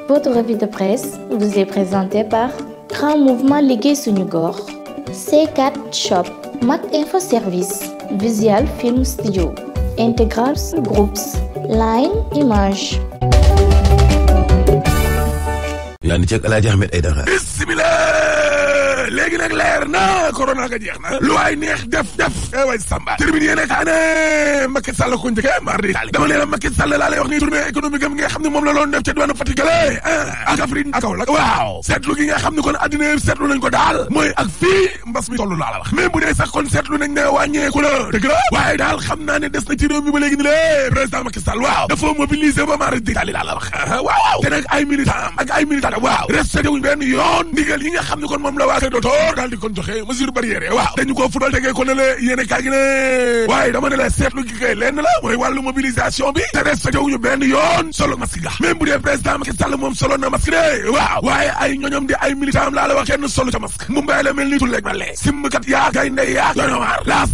Votre revue de presse vous est présentée par Grand Mouvement Liggéey Suñu Gox, C4 Shop, Mac Info Service, Visual Film Studio, Integral Groups, Line Image. yaa ngi ceeg El Hadj Ahmed Aïdara. bismillah léegi nag leer na corona ga jeex na lu waay neex def way Samba tribune yéene kaa ne Macky Sall ko njëkkee mardi dama ne la Macky Sall laa lay wax ni tournée économique am nga xam ne moom la doon def ca diwaanu Fatick ak Kaffrine ak Kaolack waaw seetlu gi nga xam ne kon addina yëpp seetlu nañ ko daal mooy ak fii mbas mi toll laa la wax même bu dee sax kon seetlu nañ ne wàññeeku la dëgg la waaye daal xam naa ne des na ci réew mi ba léegi ni lée président Macky Sall waaw dafa mobiliser ba mardi laa la wax waaw te nag ay militant ak ay militant waaw respecté wuñ benn yoon ndigal yi nga xam ne kon moom la waa kër docteur daal di kon joxe mesure barrière waaw dañu ko fudal tegee ko ne la yéene kaa gi ne waaye dama ne la seetlu gi kay lenn la mooy wàllu mobilisation bi te respecté wuñu benn yoon solo masque ga même bu dee président Macky Sall moom solo na masque de waaw waaye ay ñoñom di ay militant am laa la wax kenn solo ca masque mu mbay la mel ni tulleeg ma lee simmkat yaa gaynde yaa donowaar laas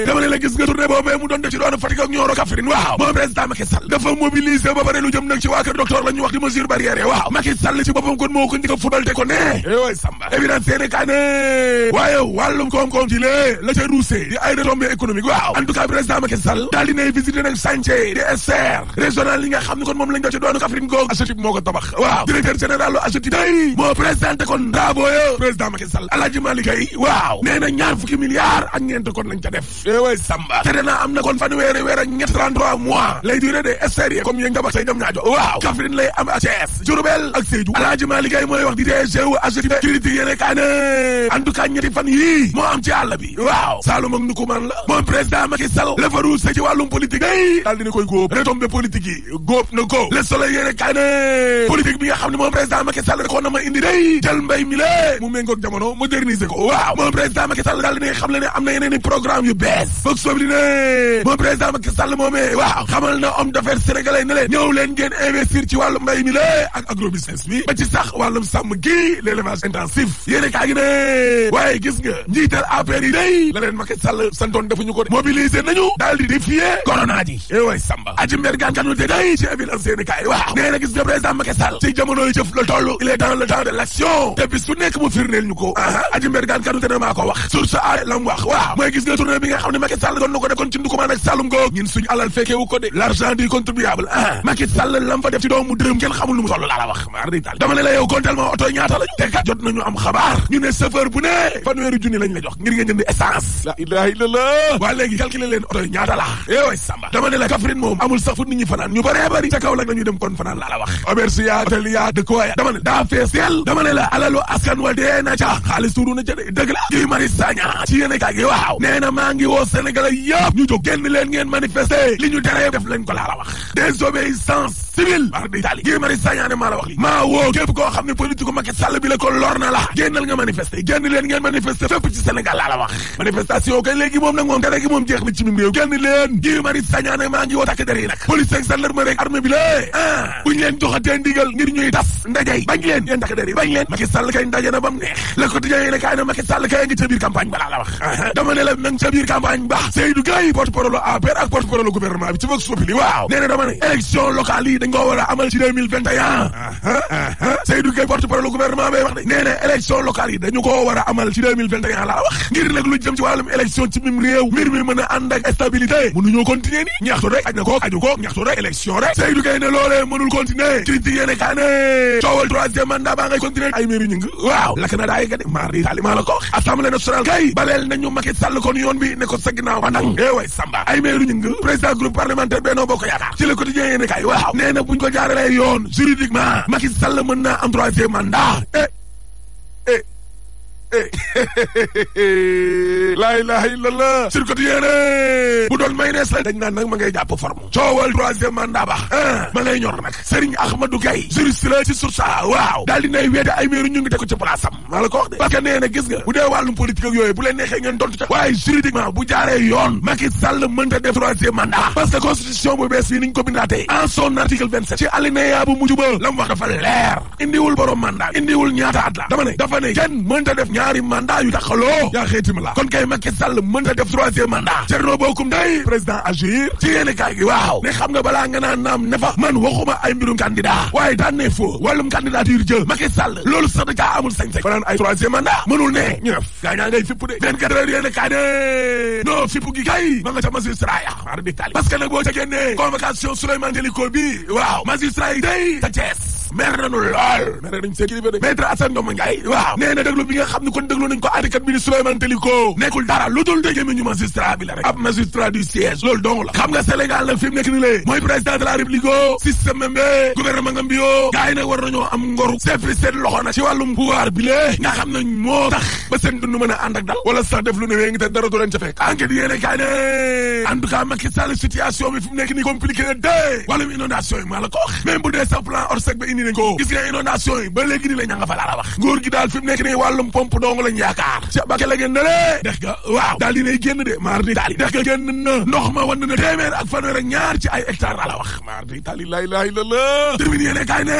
dama ne la gis nga tournée boobee mu doon def ci doon Fatick ak Nioro Kaffrine waaw moom président Macky Sall dafa mobiliser ba pare lu jëm nag ci waa kër docteur la ñu wax di mesure barrière waaw Macky Sall ci boppam kon moo ko njëkk a fudal te ko ne way Samba évidence seene kaa ne waaye wàllum koom-koom ci lée la ca ruusee di ay retombées économiques waaw en tout cas président Macky Sall daal dinay visiter nag chantier di SR régional yi nga xam ne kon moom lañ def ci doonu Kaffrine googu AGETIP moo ko tabax waaw directeur général lu AGETIP day moo présenté kon draboyo président Macky Sall Alaaji Malick Gaye waaw nee na ñaar fukki milliards ak ñeent kon lañ ca def way Samba te dana am na kon fanweeri weer ak ñett 33 mois lay durée de SR yi comme yéen nga bax say dem ñaajo waaw Kaffrine lay am ak Thiès Diourbel ak Sédhiou Alaaji Malick Gaye mooy wax di DG wu AGETIP critique yéene kaa ne en tout cas ñetti fan yii moo am ci àll bi waaw Saloum ak Ndoukoumane la moom président Macky Sall la fa ruuse ci wàllum politique ay daal dina koy góob retombé politique yi góob na ko Le Soleil yéene kaa ne politique bi nga xam ne moom président Macky Sall rek na ma indi day jël mbay mi lée mu méngoog jamono moderniser ko waaw moom président Macky Sall daal dina xam le ne am na yeneen i programme yu bees foog soob li ne moom président Macky Sall moomee waaw xamal na homme d'affaires sénégalais ne leen ñëw leen ngeen investir ci wàllum mbay mi lée ak agrobusiness bi ba ci sax wàllum sàmm gi l'élevage intensif yéene kaa gi ne waaye gis nga njiital APR yi day la leen Macky Sall santoon defuñu ko de mobiliser nañu daal di défier corona ji way Samba aji mbergaan kanu te day ci évidence yéene kaay waaw nee na gis nga président Macky Sall ci jamono yi jëf la toll il est dans le temps de l'action te bis su nekk mu firndeel ñu ko aji mbergaan kanu te ne maa ko wax source a lam wax waaw mooy gis nga tournée bi nga xam ne Macky Sall doon na ko def kon ci Ndoukoumane ak Saloum goog ñun suñu alal fekkeewu ko de l'argent du contribuable Macky Sall lam fa def ci doomu dërëm kenn xamul lu mu toll laa la wax dama ne la yow kontel ma oto ñaata lañu te kat jot nañu am xabaar ñu ne chauffeur bu ne fanweeri junni lañ la jox ngir nga jënd essence la ilaha illallah waa léegi calculer leen oto yi ñaata la way Samba dama ne la Kaffrine moom amul sax fu nit ñi fanaan ñu bëree bëri ca kaw la nañu dem kon fanaan laa la wax auberge yaa tel yaa dëkk waaya dama ne daa fees yel dama ne la alalu askan wa dee na ca xaalis tuuru na ca de dëgg la Guy Marius Sagna ci yéene kaa gi waaw nee na maa ngi woo Sénégalais yëpp ñu jóg génn leen ngeen manifester li ñu teree def lañ ko laa la wax désobéissance civile par d'Italie Guy Marius Sagna ne maa la wax li maa woo képp koo xam ne politique Macky Sall bi la ko lor na la génnal nga manifester génn leen ngeen manifester fépp ci Sénégal laa la wax manifestation kay léegi moom nag moom tere gi moom jeex na ci mim réew génn leen Guy Marius Sagna ne maa ngi woo takk der yi nag police ak gendarmerie ak armée bi lée buñ leen joxatee ndigal ngir ñuy tas ndajey bañ leen yéen takk der yi bañ leen Macky Sall kay ndaje na bam neex Le Quotidien yi ne kaay na Macky Sall kay ngi ca biir campagne ba laa la wax dama ne la nang ca biir campagne ba Seydou Gueye porte-parole APR ak porte-parole gouvernement bi ci Vox Populi waaw nee na dama ne élection locale yi dañ ko war a amal ci 2021 Seydou Gueye porte-parole gouvernement bay wax de nee na élection locale yi dañu ko war a amal ci 2021 laa wax ngir nag lu jëm ci wàllum élection ci mim réew mbir mi mën a ànd ak stabilité mënuñoo continuer ni ñaxtu rek aj na ko aju ko ñaxtu rek élection rek Seydou Gueye ne loolee mënul continuer critique yéene kaa ne coowal troisième mandat baa ngay continuer ay mairie ñing waaw lakk na daay ga de maar di taali maa la ko wax assemblée nationale kay baleel nañu Macky Sall kon yoon bi ne ko sa ginnaaw bandang way Samba ay mairie ñing président groupe parlementaire Benno Bokk Yaakaar ci Le Quotidien yéene kaay waaw nee na buñ ko jaaralee yoon juridiquement Macky Sall mën naa am troisième mandat laa ilaha illallah sur quotidien bu doon maynees la dañ naan nag ma ngay jàpp forme coowal troisième mandat ba ma ngay ñor nag Serigne Ahmadou Gaye juriste la ci source waaw daal di nay weede ay meeru ñu ngi teg ko ci place am maa la ko wax de parce que nee na gis nga bu dee wàllum politique ak yooyu bu leen neexee ngeen tontu ca waaye juridiquement bu jaaree yoon Macky Sall mënta def troisième mandat parce que constitution bu bees yi niñ ko bindaatee en son article 27 ci alinéa bu mujj ba la mu wax dafa leer indiwul borom mandat indiwul ñaata at la dama ne dafa ne kenn mënta def ñaari mandat yu taxaloo yaa xeeti ma la kon kay Macky Sall mënta def troisième mandat Thierno Bocoum day président agir ci yéene kaay gi waaw ne xam nga balaa nga naan naam ne fa man waxuma ay mbirum candidat waaye daan ne foo wàllum candidature jël Macky Sall loolu sax da caa amul sañ-sañ fanaan ay troisième mandat mënul ne ñu def gaa ñaa ngay fipp de 24 heures yéene kaay ne non fipp gi kay ma nga ca magistrat ya xaar di tali parce que nag boo ca génnee convocation Souleymane Teliko bi waaw magistrat yi day ta Thiès mer nañu lool mer nañu seen kilifa de maître Assane Ngom Ndiaye waaw nee na déglu bi nga xam ne kon déglu nañ ko àttekat bi di Souleymane Teliko nekkul dara lu dul dégg ñu magistrat bi la rek ab magistrat du siège loolu dong la xam nga Sénégal nag fi mu nekk ni lée mooy président de la République o système même bi gouvernement ngam bi yoo gars yi nag war nañoo am ngoru seppi seen loxo nag ci wàllum pouvoir bi lée nga xam ne moo tax ba seen dund mën a ànd ak dal wala sax def lu ne wee ngi te dara du leen ca fekk enquête yéene kaay ne en tout cas Macky Sall situation bi fi mu nekk ni compliqué na dee wàllum inondation yi maa la ko wax même bu dee sa plan Orsec ba indi nañ ko gis nga inondation yi ba léegi ni la ña nga fa laa la wax nguur gi daal fi mu nekk nii wàllum pompe dong lañ yaakaar ca Bakel la génn na lee dex ga waaw daal dinay génn de maar di taali dex ga génn na ndox ma wan na téeméer ak fanweer ak ñaar ci ay hectare laa la wax maar di taali laa ilaaha illallaah termine yéene kaay ne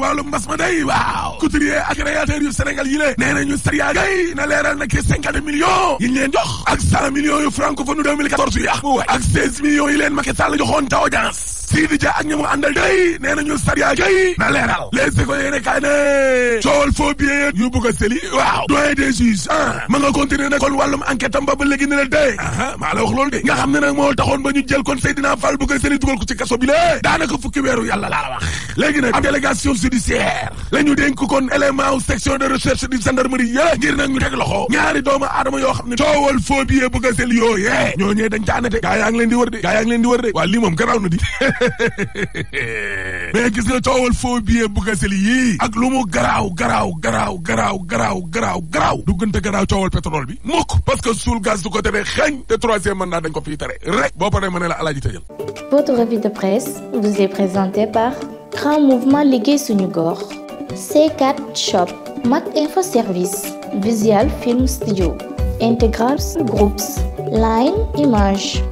wàllum mbas ma day waaw couturier ak créateur yu Sénégal yi lée nee nañu sariya gay na leeral na ki 50 millions yi ñu leen jox ak 100 millions yu francophone 2014 yi ak 16 millions yi leen Macky Sall joxoon ta audience Sidi Dia ak ñi mu àndal day nee nañu sariya gay na leeral les écoles yéene kaay ne coowal faux billet yu bëgg a seli waaw doyen des juges ma nga continuer nag kon wàllum enquête am ba léegi ne la day maa la wax loolu de nga xam ne nag moo taxoon ba ñu jël kon Seydina Fall bëgg a seli dugal ko ci kaso bi la daanaka fukki weeru yàlla laa la wax léegi nag am délégation judiciaire la ñu dénk kon élément section de recherche du gendarmerie yële ngir nag ñu teg loxo ñaari doomu aadama yoo xam ne coowal faux billet bëgg a seli yooyee ñooñee dañ ca àndate gaa yaa ngi leen di wër de gaa yaa ngi leen di wër de waa lii moom garaaw na di mais gis nga coowal faux billet bëgg a seli yii ak lu mu garaaw duggante garaaw coowal pétrole bi mukk parce que suul gaz du ko tere xeeñ te troisième mandat dañ ko fii tere rek boo paree ma ne la alaaji tëjal. Votre revue de presse vous est présentée par Grand Mouvement Liggéey Suñu Gox, C4 Shop, Mac Info Service, Visual Film Studio, Integral Groups, Line Image.